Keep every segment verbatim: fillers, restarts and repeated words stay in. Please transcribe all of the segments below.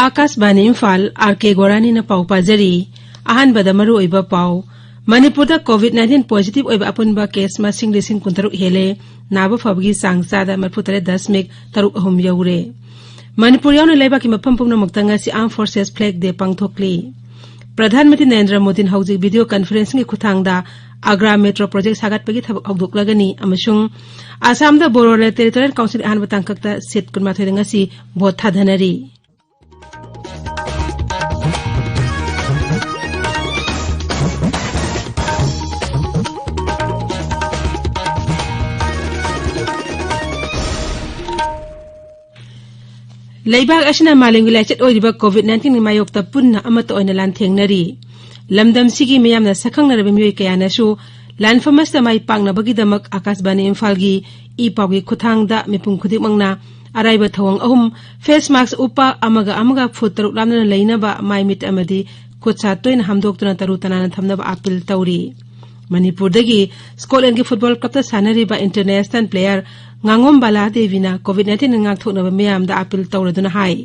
ꯑꯥꯀꯥꯁꯕꯥꯅꯤ Imphal, R ꯀꯦ ꯒꯣꯔꯥꯅꯤꯅ ꯄꯥꯎ ꯄꯥꯖꯔꯤ꯫ ꯑꯍꯥꯟꯕꯗ ꯃꯔꯨꯑꯣꯏꯕ ꯄꯥꯎ꯫ ꯃꯅꯤꯄꯨꯔꯗ COVID nineteen positive ꯑꯣꯏꯕ ꯑꯄꯨꯟꯕ case ꯃꯁꯤꯡ ꯂꯤꯁꯤꯡ ꯀꯨꯟꯇꯔꯨꯛ ꯍꯦꯜꯂꯦ꯫ ꯅꯥꯕ ꯐꯕꯒꯤ ꯆꯥꯡ ꯆꯥꯗ ꯃꯔꯤꯐꯨꯇꯔꯦꯠ ꯗꯁꯃꯤꯛ ꯇꯔꯨꯛ ꯑꯍꯨꯝ ꯌꯧꯔꯦ꯫ ꯃꯅꯤꯄꯨꯔ ꯌꯥꯎꯅ ꯂꯩꯕꯥꯛꯀꯤ ꯃꯐꯝ ꯄꯨꯝꯅꯃꯛꯇ ꯉꯁꯤ Armed Forces Flag Day ꯄꯥꯡꯊꯣꯛꯂꯤ꯫ Pradhan Mantri Narendra ꯃꯣꯗꯤꯅ ꯍꯧꯖꯤꯛ video conferencingꯒꯤ ꯈꯨꯠꯊꯥꯡꯗ ꯑꯒ꯭ꯔꯥ metro project ꯁꯥꯒꯠꯄꯒꯤ ꯊꯕꯛ ꯍꯧꯗꯣꯛꯂꯒꯅꯤ ꯑꯃꯁꯨꯡ ꯑꯁꯥꯝꯗ Bodo Territorial Councilꯒꯤ ꯑꯍꯥꯟꯕ ꯇꯥꯡꯀꯛꯇ seat ꯀꯨꯟꯃꯥꯊꯣꯏꯗ ꯉꯁꯤ vote ꯊꯥꯗꯅꯔꯤ꯫ ꯂꯩꯕꯥꯛ ꯑꯁꯤꯅ ꯃꯥꯂꯦꯝꯒꯤ ꯂꯥꯏꯆꯠ ꯑꯣꯏꯔꯤꯕ COVID nineteenꯒꯤ ꯃꯥꯌꯣꯛꯇ ꯄꯨꯟꯅ ꯑꯃꯠꯇ ꯑꯣꯏꯅ ꯂꯥꯟꯊꯦꯡꯅꯔꯤ꯫ ꯂꯝꯗꯝꯁꯤꯒꯤ ꯃꯤꯌꯥꯝꯅ ꯁꯛꯈꯪꯅꯔꯕ ꯃꯤꯑꯣꯏ ꯀꯌꯥꯅꯁꯨ ꯂꯥꯟꯐꯝ ꯑꯁꯤꯗ ꯃꯥꯏ ꯄꯥꯛꯅꯕꯒꯤꯗꯃꯛ ꯑꯥꯀꯥꯁꯕꯥꯅꯤ ꯏꯝꯐꯥꯜꯒꯤ ꯏ ꯄꯥꯎꯒꯤ ꯈꯨꯠꯊꯥꯡꯗ ꯃꯤꯄꯨꯝ ꯈꯨꯗꯤꯡꯃꯛꯅ ꯑꯔꯥꯏꯕ ꯊꯧꯑꯣꯡ ꯑꯍꯨꯝ, face mask ꯎꯞꯄ, ꯑꯃꯒ ꯑꯃꯒ foot ꯇꯔꯨꯛ ꯂꯥꯞꯅꯅ ꯂꯩꯅꯕ, ꯃꯥꯏ ꯃꯤꯠ ꯑꯃꯗꯤ ꯈꯨꯠ ꯁꯥ ꯇꯣꯏꯅ ꯍꯥꯝꯗꯣꯛꯇꯨꯅ ꯇꯔꯨ ꯇꯅꯥꯟꯅ ꯊꯝꯅꯕ appeal ꯇꯧꯔꯤ꯫ ꯃꯅꯤꯄꯨꯔꯗꯒꯤ ꯁ꯭ꯀꯣꯠꯂꯦꯟꯒꯤ football clubꯇ ꯁꯥꯟꯅꯔꯤꯕ international player ꯉꯥꯉꯣꯝ ꯕꯥꯂꯥ ꯗꯦꯕꯤꯅ COVID nineteenꯅ ꯉꯥꯛꯊꯣꯛꯅꯕ ꯃꯤꯌꯥꯝꯗ appeal ꯇꯧꯔꯗꯨꯅ ꯍꯥꯏ꯫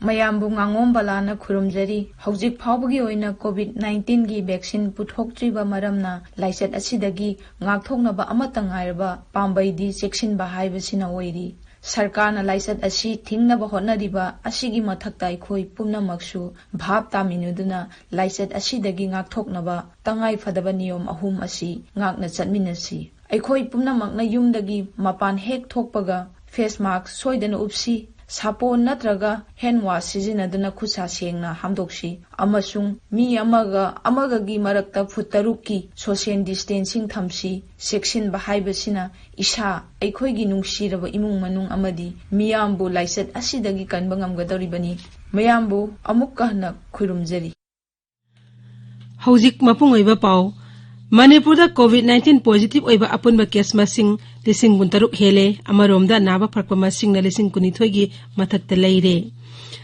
ꯃꯌꯥꯝꯕꯨ ꯉꯥꯉꯣꯝ ꯕꯂꯥꯅ ꯈꯨꯔꯨꯝꯖꯔꯤ꯫ ꯍꯧꯖꯤꯛ ꯐꯥꯎꯕꯒꯤ ꯑꯣꯏꯅ COVID nineteenꯒꯤ vaccine ꯄꯨꯊꯣꯛꯇ꯭ꯔꯤꯕ ꯃꯔꯝꯅ ꯂꯥꯏꯆꯠ ꯑꯁꯤꯗꯒꯤ ꯉꯥꯛꯊꯣꯛꯅꯕ ꯑꯃꯠꯇ ꯉꯥꯏꯔꯕ ꯄꯥꯝꯕꯩꯗꯤ ꯆꯦꯛꯁꯤꯟꯕ ꯍꯥꯏꯕꯁꯤꯅ ꯑꯣꯏꯔꯤ꯫ ꯁꯔꯀꯥꯔꯅ ꯂꯥꯏꯆꯠ ꯑꯁꯤ ꯊꯤꯡꯅꯕ ꯍꯣꯠꯅꯔꯤꯕ ꯑꯁꯤꯒꯤ ꯃꯊꯛꯇ ꯑꯩꯈꯣꯏ ꯄꯨꯝꯅꯃꯛꯁꯨ ꯚꯥꯞ ꯇꯥꯃꯤꯟꯅꯗꯨꯅ ꯂꯥꯏꯆꯠ ꯑꯁꯤꯗꯒꯤ ꯉꯥꯛꯊꯣꯛꯅꯕ ꯇꯉꯥꯏ ꯐꯗꯕ ꯅꯤꯌꯣꯝ ꯑꯍꯨꯝ ꯑꯁꯤ ꯉꯥꯛꯅ ꯆꯠꯃꯤꯟꯅꯁꯤ꯫ ꯑꯩꯈꯣꯏ ꯄꯨꯝꯅꯃꯛꯅ ꯌꯨꯝꯗꯒꯤ ꯃꯄꯥꯟ ꯍꯦꯛ ꯊꯣꯛꯄꯒ face mask ꯁꯣꯏꯗꯅ ꯎꯞꯁꯤ, ꯁꯥꯄꯣꯟ ꯅꯠꯇ꯭ꯔꯒ hand wash ꯁꯤꯖꯤꯟꯅꯗꯨꯅ ꯈꯨꯠꯁꯥ ꯁꯦꯡꯅ ꯍꯥꯝꯗꯣꯛꯁꯤ, ꯑꯃꯁꯨꯡ ꯃꯤ ꯑꯃꯒ ꯑꯃꯒꯒꯤ ꯃꯔꯛꯇ foot ꯇꯔꯨꯛꯀꯤ social distancing ꯊꯝꯁꯤ꯫ ꯆꯦꯛꯁꯤꯟꯕ ꯍꯥꯏꯕꯁꯤꯅ ꯏꯁꯥ, ꯑꯩꯈꯣꯏꯒꯤ ꯅꯨꯡꯁꯤꯔꯕ ꯏꯃꯨꯡ ꯃꯅꯨꯡ ꯑꯃꯗꯤ ꯃꯤꯌꯥꯝꯕꯨ ꯂꯥꯏꯆꯠ ꯑꯁꯤꯗꯒꯤ ꯀꯟꯕ ꯉꯝꯒꯗꯧꯔꯤꯕꯅꯤ꯫ ꯃꯌꯥꯝꯕꯨ ꯑꯃꯨꯛꯀ ꯍꯟꯅ ꯈꯨꯔꯨꯝꯖꯔꯤ꯫ ꯍꯧꯖꯤꯛ ꯃꯄꯨꯡ ꯑꯣꯏꯕ ꯄꯥꯎ꯫ ꯃꯅꯤꯄꯨꯔꯗ COVID nineteen positive ꯑꯣꯏꯕ ꯑꯄꯨꯟꯕ case ꯃꯁꯤꯡ ꯂꯤꯁꯤꯡ ꯀꯨꯟꯇꯔꯨꯛ ꯍꯦꯜꯂꯦ꯫ ꯑꯃꯔꯣꯝꯗ ꯅꯥꯕ ꯐꯔꯛꯄ ꯃꯁꯤꯡꯅ ꯂꯤꯁꯤꯡ ꯀꯨꯟꯅꯤꯊꯣꯏꯒꯤ ꯃꯊꯛꯇ ꯂꯩꯔꯦ꯫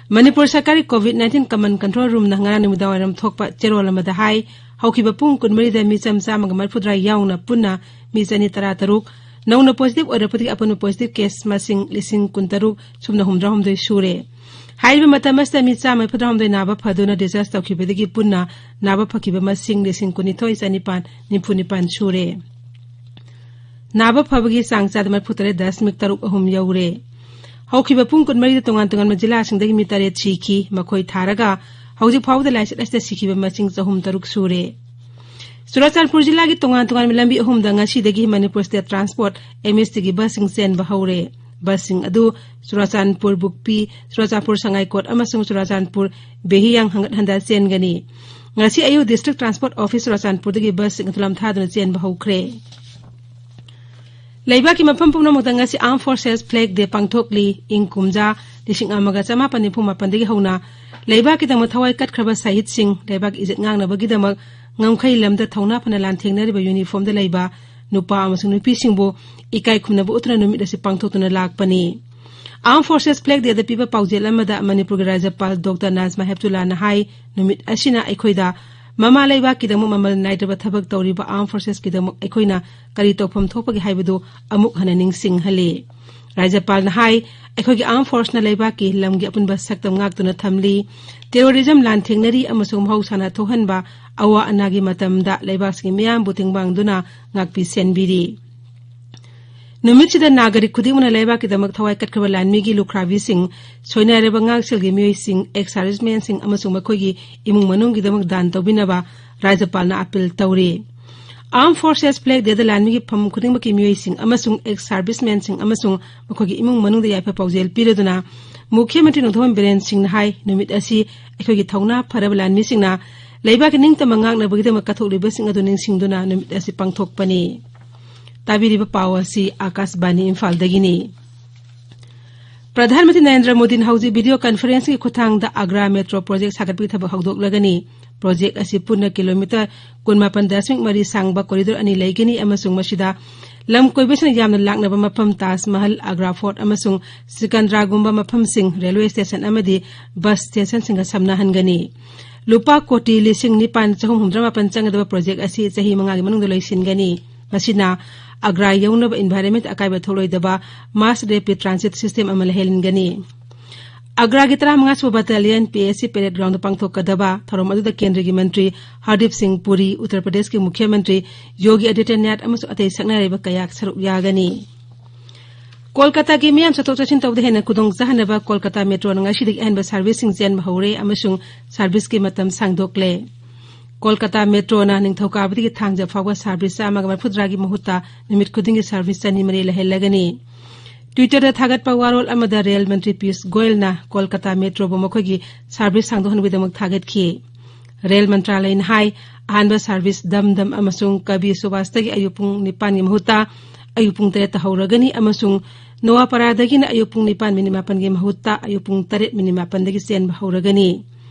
ꯃꯅꯤꯄꯨꯔ ꯁꯔꯀꯥꯔꯒꯤ COVID nineteen command control roomꯅ ꯉꯔꯥꯡ ꯅꯨꯃꯤꯗꯥꯡꯋꯥꯏꯔꯝ ꯊꯣꯛꯄ ꯆꯦꯔꯣꯜ ꯑꯃꯗ ꯍꯥꯏ, ꯍꯧꯈꯤꯕ ꯄꯨꯡ ꯀꯨꯟꯃꯔꯤꯗ ꯃꯤꯆꯝ ꯆꯥꯝꯃꯒ ꯃꯔꯤꯐꯨꯇꯔꯥ ꯌꯥꯎꯅ ꯄꯨꯟꯅ ꯃꯤ ꯆꯅꯤ ꯇꯔꯥꯇꯔꯨꯛ ꯅꯧꯅ positive ꯑꯣꯏꯔꯛꯄꯗꯒꯤ ꯑꯄꯨꯟꯕ positive case ꯃꯁꯤꯡ ꯂꯤꯁꯤꯡ ꯀꯨꯟꯇꯔꯨꯛ ꯁꯨꯞꯅ ꯍꯨꯝꯐꯨꯇꯔꯥꯍꯨꯝꯗꯣꯏ ꯁꯨꯔꯦ꯫ ꯍꯥꯏꯔꯤꯕ ꯃꯇꯝ ꯑꯁꯤꯗ ꯃꯤ ꯆꯥꯝꯃ ꯐꯨꯇꯔꯥꯍꯨꯝꯗꯣꯏ ꯅꯥꯕ ꯐꯗꯨꯅ discharge ꯇꯧꯈꯤꯕꯗꯒꯤ ꯄꯨꯟꯅ ꯅꯥꯕ ꯐꯈꯤꯕ ꯃꯁꯤꯡ ꯂꯤꯁꯤꯡ ꯀꯨꯟꯅꯤꯊꯣꯏ ꯆꯅꯤꯄꯥꯟ ꯅꯤꯐꯨ ꯅꯤꯄꯥꯟ ꯁꯨꯔꯦ꯫ ꯅꯥꯕ ꯐꯕꯒꯤ ꯆꯥꯡ ꯆꯥꯗ ꯃꯔꯤꯐꯨ ꯇꯔꯦꯠ ꯗꯁꯃꯤꯛ ꯇꯔꯨꯛ ꯑꯍꯨꯝ ꯌꯧꯔꯦ꯫ ꯍꯧꯈꯤꯕ ꯄꯨꯡ ꯀꯨꯟꯃꯔꯤꯗ ꯇꯣꯉꯥꯟ ꯇꯣꯉꯥꯟꯕ ꯖꯤꯂꯥꯁꯤꯡꯗꯒꯤ ꯃꯤ ꯇꯔꯦꯠ ꯁꯤꯈꯤ꯫ ꯃꯈꯣꯏ ꯊꯥꯔꯒ ꯍꯧꯖꯤꯛ ꯐꯥꯎꯕꯗ ꯂꯥꯏꯆꯠ ꯑꯁꯤꯗ ꯁꯤꯈꯤꯕ ꯃꯁꯤꯡ ꯆꯍꯨꯝ ꯇꯔꯨꯛ ꯁꯨꯔꯦ꯫ ꯆꯨꯔꯥꯆꯥꯟꯄꯨꯔ ꯖꯤꯂꯥꯒꯤ ꯇꯣꯉꯥꯟ ꯇꯣꯉꯥꯟꯕ ꯂꯝꯕꯤ ꯑꯍꯨꯝꯗ ꯉꯁꯤꯗꯒꯤ ꯃꯅꯤꯄꯨꯔ ꯁ꯭ꯇꯦꯠ ꯇ꯭ꯔꯥꯟꯁꯄꯣꯔꯠ, MSTꯒꯤ ꯕꯁꯁꯤꯡ ꯆꯦꯟꯕ ꯍꯧꯔꯦ꯫ ꯕꯁꯁꯤꯡ ꯑꯗꯨ ꯆꯨꯔꯥꯆꯥꯟꯄꯨꯔ ꯕꯨꯛꯄꯤ, ꯆꯨꯔꯥꯆꯥꯟꯄꯨꯔ ꯁꯉꯥꯏꯀꯣꯠ ꯑꯃꯁꯨꯡ ꯆꯨꯔꯥꯆꯥꯟꯄꯨꯔ ꯕꯦꯍꯤꯌꯥꯡ ꯍꯪꯒꯠ ꯍꯟꯗ ꯆꯦꯟꯒꯅꯤ꯫ ꯉꯁꯤ ꯑꯌꯨꯛ District Transport Office ꯆꯨꯔꯥꯆꯥꯟꯄꯨꯔꯗꯒꯤ ꯕꯁꯁꯤꯡ ꯑꯗꯨ ꯂꯝꯊꯥꯗꯨꯅ ꯆꯦꯟꯕ ꯍꯧꯈ꯭ꯔꯦ꯫ ꯂꯩꯕꯥꯛꯀꯤ ꯃꯐꯝ ꯄꯨꯝꯅꯃꯛꯇ ꯉꯁꯤ Armed Forces Flag Day ꯄꯥꯡꯊꯣꯛꯂꯤ꯫ ꯏꯪ ꯀꯨꯝꯖꯥ ꯂꯤꯁꯤꯡ ꯑꯃꯒ ꯆꯃꯥꯄꯟ ꯅꯤꯐꯨ ꯃꯥꯄꯟꯗꯒꯤ ꯍꯧꯅ ꯂꯩꯕꯥꯛꯀꯤꯗꯃꯛ ꯊꯋꯥꯏ ꯀꯠꯈ꯭ꯔꯕ ꯁꯍꯤꯗꯁꯤꯡ, ꯂꯩꯕꯥꯛꯀꯤ ꯏꯖꯠ ꯉꯥꯛꯅꯕꯒꯤꯗꯃꯛ ꯉꯝꯈꯩ ꯂꯝꯗ ꯊꯧꯅꯥ ꯐꯅ ꯂꯥꯟꯊꯦꯡꯅꯔꯤꯕ ꯌꯨꯅꯤꯐꯣꯔꯝꯗ ꯂꯩꯕ ꯅꯨꯄꯥ ꯑꯃꯁꯨꯡ ꯅꯨꯄꯤꯁꯤꯡꯕꯨ ꯏꯀꯥꯏ ꯈꯨꯝꯅꯕ ꯎꯠꯇꯨꯅ ꯅꯨꯃꯤꯠ ꯑꯁꯤ ꯄꯥꯡꯊꯣꯛꯇꯨꯅ ꯂꯥꯛꯄꯅꯤ꯫ Armed Forces Flag Dayꯗ ꯄꯤꯕ ꯄꯥꯎꯖꯦꯜ ꯑꯃꯗ ꯃꯅꯤꯄꯨꯔꯒꯤ ꯔꯥꯖ꯭ꯌꯄꯥꯜ ꯗꯣꯛꯇꯔ ꯅꯥꯖꯃꯥ ꯍꯦꯞꯇꯨꯂꯥꯅ ꯍꯥꯏ, ꯅꯨꯃꯤꯠ ꯑꯁꯤꯅ ꯑꯩꯈꯣꯏꯗ ꯃꯃꯥ ꯂꯩꯕꯥꯛꯀꯤꯗꯃꯛ ꯃꯃꯜ ꯅꯥꯏꯗ꯭ꯔꯕ ꯊꯕꯛ ꯇꯧꯔꯤꯕ Armed Forcesꯀꯤꯗꯃꯛ ꯑꯩꯈꯣꯏꯅ ꯀꯔꯤ ꯇꯧꯐꯝ ꯊꯣꯛꯄꯒꯦ ꯍꯥꯏꯕꯗꯨ ꯑꯃꯨꯛ ꯍꯟꯅ ꯅꯤꯡꯁꯤꯡꯍꯜꯂꯤ꯫ ꯔꯥꯖ꯭ꯌꯄꯥꯜꯅ ꯍꯥꯏ, ꯑꯩꯈꯣꯏꯒꯤ Armed Forceꯅ ꯂꯩꯕꯥꯛꯀꯤ ꯂꯝꯒꯤ ꯑꯄꯨꯟꯕ ꯁꯛꯇꯝ ꯉꯥꯛꯇꯨꯅ ꯊꯝꯂꯤ꯫ Terrorism ꯂꯥꯟꯊꯦꯡꯅꯔꯤ ꯑꯃꯁꯨꯡ ꯃꯍꯧꯁꯥꯅ ꯊꯣꯛꯍꯟꯕ ꯑꯋꯥ ꯑꯅꯥꯒꯤ ꯃꯇꯝꯗ ꯂꯩꯕꯥꯛꯁꯤꯡꯒꯤ ꯃꯤꯌꯥꯝꯕꯨ ꯇꯦꯡꯕꯥꯡꯗꯨꯅ ꯉꯥꯛꯄꯤ ꯁꯦꯟꯕꯤꯔꯤ꯫ ꯅꯨꯃꯤꯠꯁꯤꯗ ꯅꯥꯒꯔꯤꯛ ꯈꯨꯗꯤꯡꯃꯛꯅ ꯂꯩꯕꯥꯛꯀꯤꯗꯃꯛ ꯊꯋꯥꯏ ꯀꯠꯈ꯭ꯔꯕ ꯂꯥꯟꯃꯤꯒꯤ ꯂꯨꯈ꯭ꯔꯥꯕꯤꯁꯤꯡ, ꯁꯣꯏꯅꯥꯏꯔꯕ ꯉꯥꯛꯁꯦꯜꯒꯤ ꯃꯤꯑꯣꯏꯁꯤꯡ, ex-servicemenꯁꯤꯡ ꯑꯃꯁꯨꯡ ꯃꯈꯣꯏꯒꯤ ꯏꯃꯨꯡ ꯃꯅꯨꯡꯒꯤꯗꯃꯛ ꯗꯥꯟ ꯇꯧꯕꯤꯅꯕ ꯔꯥꯖ꯭ꯌꯄꯥꯜꯅ appeal ꯇꯧꯔꯤ꯫ Armed Forces Flag Dayꯗ ꯂꯥꯟꯃꯤꯒꯤ ꯐꯝ ꯈꯨꯗꯤꯡꯃꯛꯀꯤ ꯃꯤꯑꯣꯏꯁꯤꯡ ꯑꯃꯁꯨꯡ ex-servicemenꯁꯤꯡ ꯑꯃꯁꯨꯡ ꯃꯈꯣꯏꯒꯤ ꯏꯃꯨꯡ ꯃꯅꯨꯡꯗ ꯌꯥꯏꯐ ꯄꯥꯎꯖꯦꯜ ꯄꯤꯔꯗꯨꯅ ꯃꯨꯈ꯭ꯌ ꯃꯟꯇ꯭ꯔꯤ ꯅꯣꯡꯊꯣꯝꯕꯝ ꯕꯤꯔꯦꯟ ꯁꯤꯡꯅ ꯍꯥꯏ, ꯅꯨꯃꯤꯠ ꯑꯁꯤ ꯑꯩꯈꯣꯏꯒꯤ ꯊꯧꯅꯥ ꯐꯔꯕ ꯂꯥꯟꯃꯤꯁꯤꯡꯅ ꯂꯩꯕꯥꯛꯀꯤ ꯅꯤꯡꯇꯝꯕ ꯉꯥꯛꯅꯕꯒꯤꯗꯃꯛ ꯀꯠꯊꯣꯛꯂꯤꯕꯁꯤꯡ ꯑꯗꯨ ꯅꯤꯡꯁꯤꯡꯗꯨꯅ ꯅꯨꯃꯤꯠ ꯑꯁꯤ ꯄꯥꯡꯊꯣꯛꯄꯅꯤ꯫ ꯇꯥꯕꯤꯔꯤꯕ ꯄꯥꯎ ꯑꯁꯤ ꯑꯥꯀꯥꯁꯕꯥꯅꯤ ꯏꯝꯐꯥꯜꯗꯒꯤꯅꯤ꯫ ꯄ꯭ꯔꯙꯥꯟ ꯃꯟꯇ꯭ꯔꯤ ꯅꯔꯦꯟꯗ꯭ꯔ ꯃꯣꯗꯤꯅ ꯍꯧꯖꯤꯛ video conferenceꯀꯤ ꯈꯨꯠꯊꯥꯡꯗ ꯑꯒ꯭ꯔꯥ ꯃꯦꯇ꯭ꯔꯣ ꯄ꯭ꯔꯣꯖꯦꯛ ꯁꯥꯒꯠꯄꯒꯤ ꯊꯕꯛ ꯍꯧꯗꯣꯛꯂꯒꯅꯤ꯫ ꯄ꯭ꯔꯣꯖꯦꯛ ꯑꯁꯤ ꯄꯨꯟꯅ ꯀꯤꯂꯣꯃꯤꯇꯔ ꯀꯨꯟꯃꯥꯄꯟ ꯗꯁꯃꯤꯛ ꯃꯔꯤ ꯁꯥꯡꯕ corridor ꯑꯅꯤ ꯂꯩꯒꯅꯤ ꯑꯃꯁꯨꯡ ꯃꯁꯤꯗ ꯂꯝ ꯀꯣꯏꯕꯁꯤꯡꯅ ꯌꯥꯝꯅ ꯂꯥꯛꯅꯕ ꯃꯐꯝ ꯇꯥꯖ ꯃꯍꯜ, ꯑꯒ꯭ꯔꯥ ꯐꯣꯔꯠ ꯑꯃꯁꯨꯡ ꯁꯤꯀꯟꯗ꯭ꯔꯥꯒꯨꯝꯕ ꯃꯐꯝꯁꯤꯡ, ꯔꯦꯜꯋꯦ ꯁ꯭ꯇꯦꯁꯟ ꯑꯃꯗꯤ ꯕꯁ ꯁ꯭ꯇꯦꯁꯟꯁꯤꯡꯒ ꯁꯝꯅꯍꯟꯒꯅꯤ꯫ ꯂꯨꯄꯥ ꯀꯣꯇꯤ ꯂꯤꯁꯤꯡ ꯅꯤꯄꯥꯟ ꯆꯍꯨꯝ ꯍꯨꯝꯗ꯭ꯔꯥ ꯃꯥꯄꯟ ꯆꯪꯒꯗꯕ ꯄ꯭ꯔꯣꯖꯦꯛ ꯑꯁꯤ ꯆꯍꯤ ꯃꯉꯥꯒꯤ ꯃꯅꯨꯡꯗ ꯂꯣꯏꯁꯤꯟꯒꯅꯤ꯫ ꯃꯁꯤꯅ ꯑꯒ꯭ꯔꯥ ꯌꯧꯅꯕ environment ꯑꯀꯥꯏꯕ ꯊꯣꯛꯂꯣꯏꯗꯕ mass rapid transit system ꯑꯃ ꯂꯩꯍꯟꯒꯅꯤ꯫ ꯑꯒ꯭ꯔꯥꯒꯤ ꯇꯔꯥꯃꯉꯥ ꯁꯨꯕ battalion P S C parade ground ꯄꯥꯡꯊꯣꯛꯀꯗꯕ ꯊꯧꯔꯝ ꯑꯗꯨꯗ ꯀꯦꯟꯗ꯭ꯔꯒꯤ ꯃꯟꯇ꯭ꯔꯤ ꯍꯔꯗꯤꯞ ꯁꯤꯡ ꯄꯨꯔꯤ, ꯎꯠꯇꯔ ꯄ꯭ꯔꯗꯦꯁꯀꯤ ꯃꯨꯈ꯭ꯌ ꯃꯟꯇ꯭ꯔꯤ ꯌꯣꯒꯤ ꯑꯥꯗꯤꯇ꯭ꯌꯅꯥꯊ ꯑꯃꯁꯨꯡ ꯑꯇꯩ ꯁꯛꯅꯥꯏꯔꯕ ꯀꯌꯥ ꯁꯔꯨꯛ ꯌꯥꯒꯅꯤ꯫ ꯀꯣꯜꯀꯇꯥꯒꯤ ꯃꯤꯌꯥꯝ ꯆꯠꯊꯣꯛ ꯆꯠꯁꯤꯟ ꯇꯧꯕꯗ ꯍꯦꯟꯅ ꯈꯨꯗꯣꯡ ꯆꯥꯍꯟꯅꯕ ꯀꯣꯜꯀꯇꯥ ꯃꯦꯇ꯭ꯔꯣꯅ ꯉꯁꯤꯗꯒꯤ ꯑꯍꯦꯟꯕ ꯁꯥꯔꯚꯤꯁꯁꯤꯡ ꯆꯦꯟꯕ ꯍꯧꯔꯦ ꯑꯃꯁꯨꯡ ꯁꯥꯔꯚꯤꯁꯀꯤ ꯃꯇꯝ ꯁꯥꯡꯗꯣꯛꯂꯦ꯫ ꯀꯣꯜꯀꯇꯥ ꯃꯦꯇ꯭ꯔꯣꯅ ꯅꯤꯡꯊꯧꯀꯥꯕꯗꯒꯤ ꯊꯥꯡꯖ ꯐꯥꯎꯕ ꯁꯥꯔꯚꯤꯁ ꯆꯥꯝꯃꯒ ꯃꯔꯤꯐꯨꯇꯔꯥꯒꯤ ꯃꯍꯨꯠꯇ ꯅꯨꯃꯤꯠ ꯈꯨꯗꯤꯡꯒꯤ ꯁꯥꯔꯚꯤꯁ ꯆꯅꯤ ꯃꯔꯤ ꯂꯩꯍꯜꯂꯒꯅꯤ꯫ ꯇ꯭ꯋꯤꯇꯔꯗ ꯊꯥꯒꯠꯄ ꯋꯥꯔꯣꯜ ꯑꯃꯗ ꯔꯦꯜ ꯃꯟꯇ꯭ꯔꯤ ꯄꯤꯌꯨꯁ ꯒꯣꯌꯜꯅ ꯀꯣꯜꯀꯇꯥ ꯃꯦꯇ꯭ꯔꯣꯕꯨ ꯃꯈꯣꯏꯒꯤ ꯁꯥꯔꯚꯤꯁ ꯁꯥꯡꯗꯣꯛꯍꯟꯕꯒꯤꯗꯃꯛ ꯊꯥꯒꯠꯈꯤ꯫ ꯔꯦꯜ ꯃꯟꯇ꯭ꯔꯥꯂꯌꯅ ꯍꯥꯏ, ꯑꯍꯥꯟꯕ ꯁꯥꯔꯚꯤꯁ ꯗꯝꯗꯝ ꯑꯃꯁꯨꯡ ꯀꯕꯤ ꯁꯨꯚꯥꯁꯇꯒꯤ ꯑꯌꯨꯛ ꯄꯨꯡ ꯅꯤꯄꯥꯟꯒꯤ ꯃꯍꯨꯠꯇ ꯑꯌꯨꯛ ꯄꯨꯡ ꯇꯔꯦꯠꯇ ꯍꯧꯔꯒꯅꯤ ꯑꯃꯁꯨꯡ ꯅꯣꯋꯥꯄꯥꯔꯥꯗꯒꯤꯅ ꯑꯌꯨꯛ ꯄꯨꯡ ꯅꯤꯄꯥꯟ ꯃꯤꯅꯤꯠ ꯃꯥꯄꯟꯒꯤ ꯃꯍꯨꯠꯇ ꯑꯌꯨꯛ ꯄꯨꯡ ꯇꯔꯦꯠ ꯃꯤꯅꯤꯠ ꯃꯥꯄꯟꯗꯒꯤ ꯆꯦꯟꯕ ꯍꯧꯔꯒꯅꯤ꯫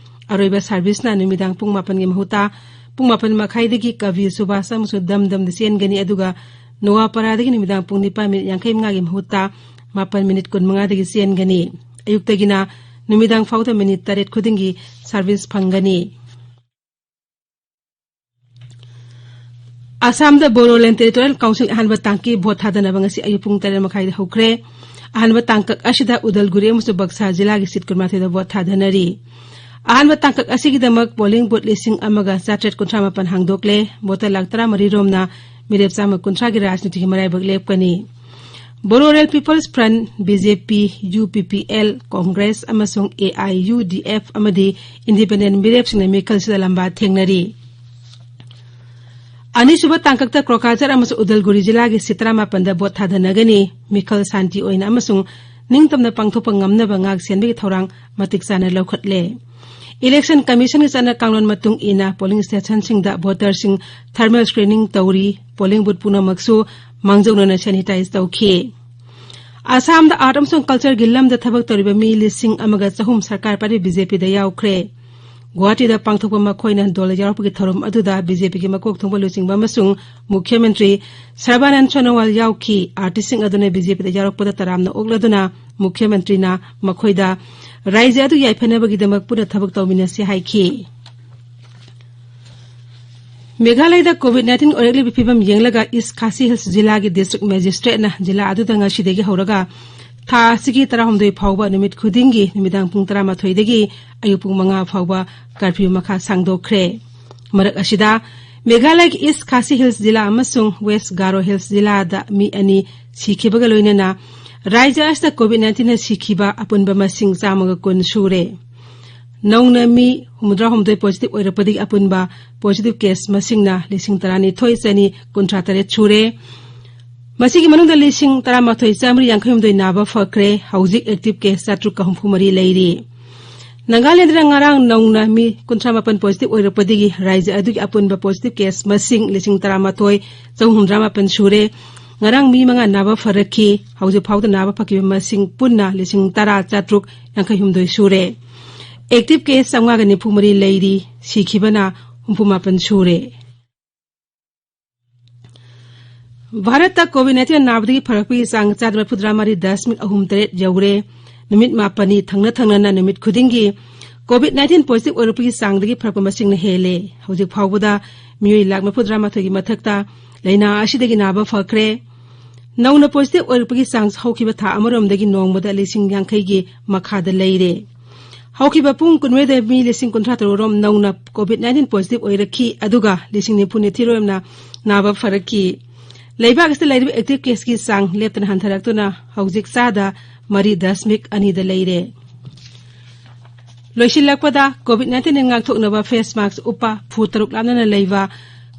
ꯑꯔꯣꯏꯕ ꯁꯥꯔꯚꯤꯁꯅ ꯅꯨꯃꯤꯗꯥꯡ ꯄꯨꯡ ꯃꯥꯄꯟꯒꯤ ꯃꯍꯨꯠꯇ ꯄꯨꯡ ꯃꯥꯄꯟ ꯃꯈꯥꯏꯗꯒꯤ ꯀꯕꯤ ꯁꯨꯚꯥꯁ ꯑꯃꯁꯨꯡ ꯗꯝꯗꯝꯗ ꯆꯦꯟꯒꯅꯤ, ꯑꯗꯨꯒ ꯅꯣꯋꯥꯄꯥꯔꯥꯗꯒꯤ ꯅꯨꯃꯤꯗꯥꯡ ꯄꯨꯡ ꯅꯤꯄꯥꯟ ꯃꯤꯅꯤꯠ ꯌꯥꯡꯈꯩ ꯃꯉꯥꯒꯤ ꯃꯍꯨꯠꯇ ꯃꯥꯄꯟ ꯃꯤꯅꯤꯠ ꯀꯨꯟ ꯃꯉꯥꯗꯒꯤ ꯆꯦꯟꯒꯅꯤ꯫ ꯑꯌꯨꯛꯇꯒꯤꯅ ꯅꯨꯃꯤꯗꯥꯡ ꯐꯥꯎꯗ ꯃꯤꯅꯤꯠ ꯇꯔꯦꯠ ꯈꯨꯗꯤꯡꯒꯤ ꯁꯥꯔꯚꯤꯁ ꯐꯪꯒꯅꯤ꯫ ꯑꯁꯥꯝꯗ ꯕꯣꯔꯣꯂꯦꯟ ꯇꯦꯔꯤꯇꯣꯔꯤꯌꯦꯜ ꯀꯥꯎꯟꯁꯤꯜ ꯑꯍꯥꯟꯕ ꯇꯥꯡꯀꯤ ꯚꯣꯠ ꯊꯥꯗꯅꯕ ꯉꯁꯤ ꯑꯌꯨꯛ ꯄꯨꯡ ꯇꯔꯦꯠ ꯃꯈꯥꯏꯗ ꯍꯧꯈ꯭ꯔꯦ꯫ ꯑꯍꯥꯟꯕ ꯇꯥꯡꯀꯛ ꯑꯁꯤꯗ ꯎꯗꯜꯒꯨꯔꯤ ꯑꯃꯁꯨꯡ ꯕꯛꯁꯥ ꯖꯤꯂꯥꯒꯤ ꯁꯤꯠ ꯀꯨꯟꯃꯥꯊꯣꯏꯗ ꯚꯣꯠ ꯊꯥꯗꯅꯔꯤ꯫ ꯑꯍꯥꯟꯕ ꯇꯥꯡꯀꯛ ꯑꯁꯤꯒꯤꯗꯃꯛ ꯄꯣꯂꯤꯡ ꯕꯨꯠ ꯂꯤꯁꯤꯡ ꯑꯃꯒ ꯆꯥꯇ꯭ꯔꯦꯠ ꯀꯨꯟꯊ꯭ꯔꯥ ꯃꯥꯄꯟ ꯍꯥꯡꯗꯣꯛꯂꯦ꯫ ꯚꯣꯇꯔ ꯂꯥꯈ ꯇꯔꯥꯃꯔꯤ ꯔꯣꯝꯅ ꯃꯤꯔꯦꯞ ꯆꯥꯝꯃ ꯀꯨꯟꯊ꯭ꯔꯥꯒꯤ ꯔꯥꯖꯅꯤꯇꯤꯒꯤ ꯃꯔꯥꯏꯕꯛ ꯂꯦꯞꯀꯅꯤ꯫ ꯕꯣꯔꯣꯂꯦꯟ people's front, B J P, U P P L, congress ꯑꯃꯁꯨꯡ A I U D F ꯑꯃꯗꯤ ꯏꯟꯗꯤꯄꯦꯟꯗꯦꯟꯠ ꯃꯤꯔꯦꯞꯁꯤꯡꯅ ꯃꯤꯈꯜꯁꯤꯗ ꯂꯝꯕꯥ ꯊꯦꯡꯅꯔꯤ꯫ ꯑꯅꯤꯁꯨꯕ ꯇꯥꯡꯀꯛꯇ ꯀ꯭ꯔꯣꯀꯥꯖꯔ ꯑꯃꯁꯨꯡ ꯎꯗꯜꯒꯨꯔꯤ ꯖꯤꯂꯥꯒꯤ ꯁꯤꯠ ꯇꯔꯥꯃꯥꯄꯟꯗ ꯚꯣꯠ ꯊꯥꯗꯅꯒꯅꯤ꯫ ꯃꯤꯈꯜ ꯁꯥꯟꯇꯤ ꯑꯣꯏꯅ ꯑꯃꯁꯨꯡ ꯅꯤꯡꯇꯝꯅ ꯄꯥꯡꯊꯣꯛꯄ ꯉꯝꯅꯕ ꯉꯥꯛ ꯁꯦꯟꯕꯒꯤ ꯊꯧꯔꯥꯡ ꯃꯇꯤꯛ ꯆꯥꯅ ꯂꯧꯈꯠꯂꯦ꯫ ꯏꯂꯦꯛꯁꯟ ꯀꯃꯤꯁꯟꯒꯤ ꯆꯠꯅ ꯀꯥꯡꯂꯣꯟ ꯃꯇꯨꯡ ꯏꯟꯅ ꯄꯣꯂꯤꯡ ꯁ꯭ꯇꯦꯁꯟꯁꯤꯡꯗ ꯚꯣꯇꯔꯁꯤꯡ ꯊꯔꯃꯦꯜ ꯁ꯭ꯀ꯭ꯔꯤꯅꯤꯡ ꯇꯧꯔꯤ꯫ ꯄꯣꯂꯤꯡ ꯕꯨꯠ ꯄꯨꯝꯅꯃꯛꯁꯨ ꯃꯥꯡꯖꯧꯅꯅ ꯁꯦꯅꯤꯇꯥꯏꯖ ꯇꯧꯈꯤ꯫ ꯑꯁꯥꯝꯗ ꯑꯥꯔꯠ ꯑꯃꯁꯨꯡ ꯀꯜꯆꯔꯒꯤ ꯂꯝꯗ ꯊꯕꯛ ꯇꯧꯔꯤꯕ ꯃꯤ ꯂꯤꯁꯤꯡ ꯑꯃꯒ ꯆꯍꯨꯝ ꯁꯔꯀꯥꯔ ꯄꯥꯏꯔꯤꯕ ꯕꯤ ꯖꯦ ꯄꯤꯗ ꯌꯥꯎꯈ꯭ꯔꯦ꯫ ꯒꯨꯋꯥꯍꯥꯇꯤꯗ ꯄꯥꯡꯊꯣꯛꯄ ꯃꯈꯣꯏꯅ ꯗꯣꯜꯗ ꯌꯥꯎꯔꯛꯄꯒꯤ ꯊꯧꯔꯝ ꯑꯗꯨꯗ ꯕꯤ ꯖꯦ ꯄꯤꯒꯤ ꯃꯀꯣꯛ ꯊꯣꯡꯕ ꯂꯨꯆꯤꯡꯕ ꯑꯃꯁꯨꯡ ꯃꯨꯈ꯭ꯌ ꯃꯟꯇ꯭ꯔꯤ ꯁꯔꯕꯥꯅꯟꯗ ꯁꯣꯅꯣꯋꯥꯜ ꯌꯥꯎꯈꯤ꯫ ꯑꯥꯔꯇꯤꯁꯁꯤꯡ ꯑꯗꯨꯅ ꯕꯤ ꯖꯦ ꯄꯤꯗ ꯌꯥꯎꯔꯛꯄꯗ ꯇꯔꯥꯝꯅ ꯑꯣꯛꯂꯗꯨꯅ ꯃꯨꯈ꯭ꯌ ꯃꯟꯇ꯭ꯔꯤꯅ ꯃꯈꯣꯏꯗ ꯔꯥꯏꯖ꯭ꯌ ꯑꯗꯨ ꯌꯥꯏꯐꯅꯕꯒꯤꯗꯃꯛ ꯄꯨꯟꯅ ꯊꯕꯛ ꯇꯧꯃꯤꯟꯅꯁꯤ ꯍꯥꯏꯈꯤ꯫ ꯃꯦꯘꯥꯂꯌꯗ ꯀꯣꯚꯤꯗ ꯅꯥꯏꯟꯇꯤꯟ ꯑꯣꯏꯔꯛꯂꯤꯕ ꯐꯤꯚꯝ ꯌꯦꯡꯂꯒ ꯏꯁ ꯈꯥꯁꯤ ꯍꯤꯜꯁ ꯖꯤꯂꯥꯒꯤ ꯗꯤꯁꯇ꯭ꯔꯤꯛ ꯃꯦꯖꯤꯁꯇ꯭ꯔꯦꯠꯅ ꯖꯤꯂꯥ ꯑꯗꯨꯗ ꯉꯁꯤꯗꯒꯤ ꯍꯧꯔꯒ ꯊꯥ ꯑꯁꯤꯒꯤ ꯇꯔꯥꯍꯨꯝꯗꯣꯏ ꯐꯥꯎꯕ ꯅꯨꯃꯤꯠ ꯈꯨꯗꯤꯡꯒꯤ ꯅꯨꯃꯤꯗꯥꯡ ꯄꯨꯡ ꯇꯔꯥꯃꯥꯊꯣꯏꯗꯒꯤ ꯑꯌꯨꯛ ꯄꯨꯡ ꯃꯉꯥ ꯐꯥꯎꯕ curfew ꯃꯈꯥ ꯁꯥꯡꯗꯣꯛꯈ꯭ꯔꯦ꯫ ꯃꯔꯛ ꯑꯁꯤꯗ, ꯃꯦꯘꯥꯂꯌꯒꯤ East Khasi Hills ꯖꯤꯂꯥ ꯑꯃꯁꯨꯡ West Garo Hills ꯖꯤꯂꯥꯗ ꯃꯤ ꯑꯅꯤ ꯁꯤꯈꯤꯕꯒ ꯂꯣꯏꯅꯅ ꯔꯥꯖ꯭ꯌ ꯑꯁꯤꯗ COVID nineteenꯅ ꯁꯤꯈꯤꯕ ꯑꯄꯨꯟꯕ ꯃꯁꯤꯡ ꯆꯥꯝꯃꯒ ꯀꯨꯟ ꯁꯨꯔꯦ꯫ ꯅꯧꯅ ꯃꯤ ꯍꯨꯝꯐꯨꯇꯔꯥꯍꯨꯝꯗꯣꯏ positive ꯑꯣꯏꯔꯛꯄꯗꯒꯤ ꯑꯄꯨꯟꯕ positive case ꯃꯁꯤꯡꯅ ꯂꯤꯁꯤꯡ ꯇꯔꯥꯅꯤꯊꯣꯏ ꯆꯅꯤ ꯀꯨꯟꯊ꯭ꯔꯥ ꯇꯔꯦꯠ ꯁꯨꯔꯦ꯫ ꯃꯁꯤꯒꯤ ꯃꯅꯨꯡꯗ ꯂꯤꯁꯤꯡ ꯇꯔꯥꯃꯥꯊꯣꯏ ꯆꯥꯃꯔꯤ ꯌꯥꯡꯈꯩꯍꯨꯝꯗꯣꯏ ꯅꯥꯕ ꯐꯈ꯭ꯔꯦ꯫ ꯍꯧꯖꯤꯛ active case ꯆꯥꯇ꯭ꯔꯨꯛꯀ ꯍꯨꯝꯐꯨ ꯃꯔꯤ ꯂꯩꯔꯤ꯫ ꯅꯥꯒꯥꯂꯦꯟꯗꯅ ꯉꯔꯥꯡ ꯅꯧꯅ ꯃꯤ ꯀꯨꯟꯊ꯭ꯔꯥ ꯃꯥꯄꯟ positive ꯑꯣꯏꯔꯛꯄꯗꯒꯤ ꯔꯥꯖ꯭ꯌ ꯑꯗꯨꯒꯤ ꯑꯄꯨꯟꯕ positive case ꯃꯁꯤꯡ ꯂꯤꯁꯤꯡ ꯇꯔꯥꯃꯥꯊꯣꯏ ꯆꯍꯨꯝ ꯍꯨꯝꯐꯨꯇꯔꯥ ꯃꯥꯄꯟ ꯁꯨꯔꯦ꯫ ꯉꯔꯥꯡ ꯃꯤ ꯃꯉꯥ ꯅꯥꯕ ꯐꯔꯛꯈꯤ꯫ ꯍꯧꯖꯤꯛ ꯐꯥꯎꯗ ꯅꯥꯕ ꯐꯈꯤꯕ ꯃꯁꯤꯡ ꯄꯨꯟꯅ ꯂꯤꯁꯤꯡ ꯇꯔꯥ ꯆꯥꯇ꯭ꯔꯨꯛ ꯌꯥꯡꯈꯩꯍꯨꯝꯗꯣꯏ ꯁꯨꯔꯦ꯫ Active case ꯆꯥꯝꯃꯉꯥꯒ ꯅꯤꯐꯨ ꯃꯔꯤ ꯂꯩꯔꯤ꯫ ꯁꯤꯈꯤꯕꯅ ꯍꯨꯝꯐꯨ ꯃꯥꯄꯟ ꯁꯨꯔꯦ꯫ ꯚꯥꯔꯠꯇ COVID nineteen ꯅꯥꯕꯗꯒꯤ ꯐꯔꯛꯄꯒꯤ ꯆꯥꯡ ꯆꯥꯗ ꯃꯔꯤꯐꯨꯇꯔꯥ ꯃꯔꯤ ꯗꯁꯃꯤꯛ ꯑꯍꯨꯝ ꯇꯔꯦꯠ ꯌꯧꯔꯦ꯫ ꯅꯨꯃꯤꯠ ꯃꯥꯄꯟꯅꯤ ꯊꯪꯅ ꯊꯪꯅꯅ ꯅꯨꯃꯤꯠ ꯈꯨꯗꯤꯡꯒꯤ COVID nineteen positive ꯑꯣꯏꯔꯛꯄꯒꯤ ꯆꯥꯡꯗꯒꯤ ꯐꯔꯛꯄ ꯃꯁꯤꯡꯅ ꯍꯦꯜꯂꯦ꯫ ꯍꯧꯖꯤꯛ ꯐꯥꯎꯕꯗ ꯃꯤꯑꯣꯏ ꯂꯥꯈ ꯃꯔꯤꯐꯨꯇꯔꯥ ꯃꯥꯊꯣꯏꯒꯤ ꯃꯊꯛꯇ ꯂꯥꯏꯅꯥ ꯑꯁꯤꯗꯒꯤ ꯅꯥꯕ ꯐꯈ꯭ꯔꯦ꯫ ꯅꯧꯅ positive ꯑꯣꯏꯔꯛꯄꯒꯤ ꯆꯥꯡ ꯍꯧꯈꯤꯕ ꯊꯥ ꯑꯃꯔꯣꯝꯗꯒꯤ ꯅꯣꯡꯃꯗ ꯂꯤꯁꯤꯡ ꯌꯥꯡꯈꯩꯒꯤ ꯃꯈꯥꯗ ꯂꯩꯔꯦ꯫ ꯍꯧꯈꯤꯕ ꯄꯨꯡ ꯀꯨꯟꯃꯔꯤꯗ ꯃꯤ ꯂꯤꯁꯤꯡ ꯀꯨꯟꯊ꯭ꯔꯥ ꯇꯔꯨꯛ ꯔꯣꯝ ꯅꯧꯅ COVID nineteen positive ꯑꯣꯏꯔꯛꯈꯤ, ꯑꯗꯨꯒ ꯂꯤꯁꯤꯡ ꯅꯤꯐꯨ ꯅꯤꯊꯣꯏ ꯔꯣꯝꯅ ꯅꯥꯕ ꯐꯔꯛꯈꯤ꯫ ꯂꯩꯕꯥꯛ ꯑꯁꯤꯗ ꯂꯩꯔꯤꯕ active caseꯀꯤ ꯆꯥꯡ ꯂꯦꯞꯇꯅ ꯍꯟꯊꯔꯛꯇꯨꯅ ꯍꯧꯖꯤꯛ ꯆꯥꯗ ꯃꯔꯤ ꯗꯁꯃꯤꯛ ꯑꯅꯤꯗ ꯂꯩꯔꯦ꯫ ꯂꯣꯏꯁꯤꯜꯂꯛꯄꯗ, COVID nineteen ꯉꯥꯛꯊꯣꯛꯅꯕ face mask ꯎꯞꯄ, ꯐꯨꯠ ꯇꯔꯨꯛ ꯂꯥꯞꯅꯅ ꯂꯩꯕ,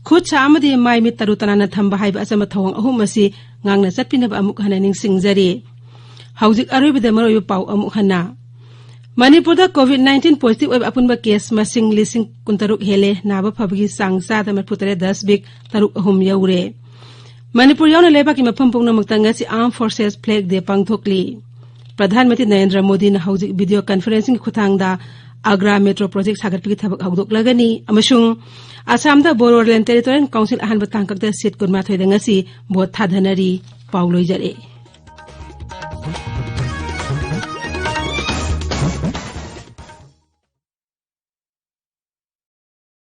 ꯈꯨꯠ ꯁꯥ ꯑꯃꯗꯤ ꯃꯥꯏ ꯃꯤꯠ ꯇꯔꯨ ꯇꯅꯥꯟꯅ ꯊꯝꯕ ꯍꯥꯏꯕ ꯑꯆꯝꯕ ꯊꯧꯑꯣꯡ ꯑꯍꯨꯝ ꯑꯁꯤ ꯉꯥꯛꯅ ꯆꯠꯄꯤꯅꯕ ꯑꯃꯨꯛ ꯍꯟꯅ ꯅꯤꯡꯁꯤꯡꯖꯔꯤ꯫ ꯍꯧꯖꯤꯛ ꯑꯔꯣꯏꯕꯗ ꯃꯔꯨꯑꯣꯏꯕ ꯄꯥꯎ ꯑꯃꯨꯛ ꯍꯟꯅ꯫ ꯃꯅꯤꯄꯨꯔꯗ COVID nineteen positive ꯑꯣꯏꯕ ꯑꯄꯨꯟꯕ case ꯃꯁꯤꯡ ꯂꯤꯁꯤꯡ ꯀꯨꯟꯇꯔꯨꯛ ꯍꯦꯜꯂꯦ, ꯅꯥꯕ ꯐꯕꯒꯤ ꯆꯥꯡ ꯆꯥꯗ ꯃꯔꯤꯐꯨꯇꯔꯦꯠ ꯗꯁꯃꯤꯛ ꯇꯔꯨꯛ ꯑꯍꯨꯝ ꯌꯧꯔꯦ꯫ ꯃꯅꯤꯄꯨꯔ ꯌꯥꯎꯅ ꯂꯩꯕꯥꯛꯀꯤ ꯃꯐꯝ ꯄꯨꯝꯅꯃꯛꯇ ꯉꯁꯤ Armed Forces Flag Day ꯄꯥꯡꯊꯣꯛꯂꯤ꯫ Pradhan Mantri Narendra ꯃꯣꯗꯤꯅ ꯍꯧꯖꯤꯛ video conferencingꯒꯤ ꯈꯨꯠꯊꯥꯡꯗ ꯑꯒ꯭ꯔꯥ metro project ꯁꯥꯒꯠꯄꯒꯤ ꯊꯕꯛ ꯍꯧꯗꯣꯛꯂꯒꯅꯤ ꯑꯃꯁꯨꯡ ꯑꯁꯥꯝꯗ Bodoland Territorial Council ꯑꯍꯥꯟꯕ ꯇꯥꯡꯀꯛꯇ seat ꯀꯨꯟꯃꯥꯊꯣꯏꯗ ꯉꯁꯤ vote ꯊꯥꯗꯅꯔꯤ꯫ ꯄꯥꯎ ꯂꯣꯏꯖꯔꯦ꯫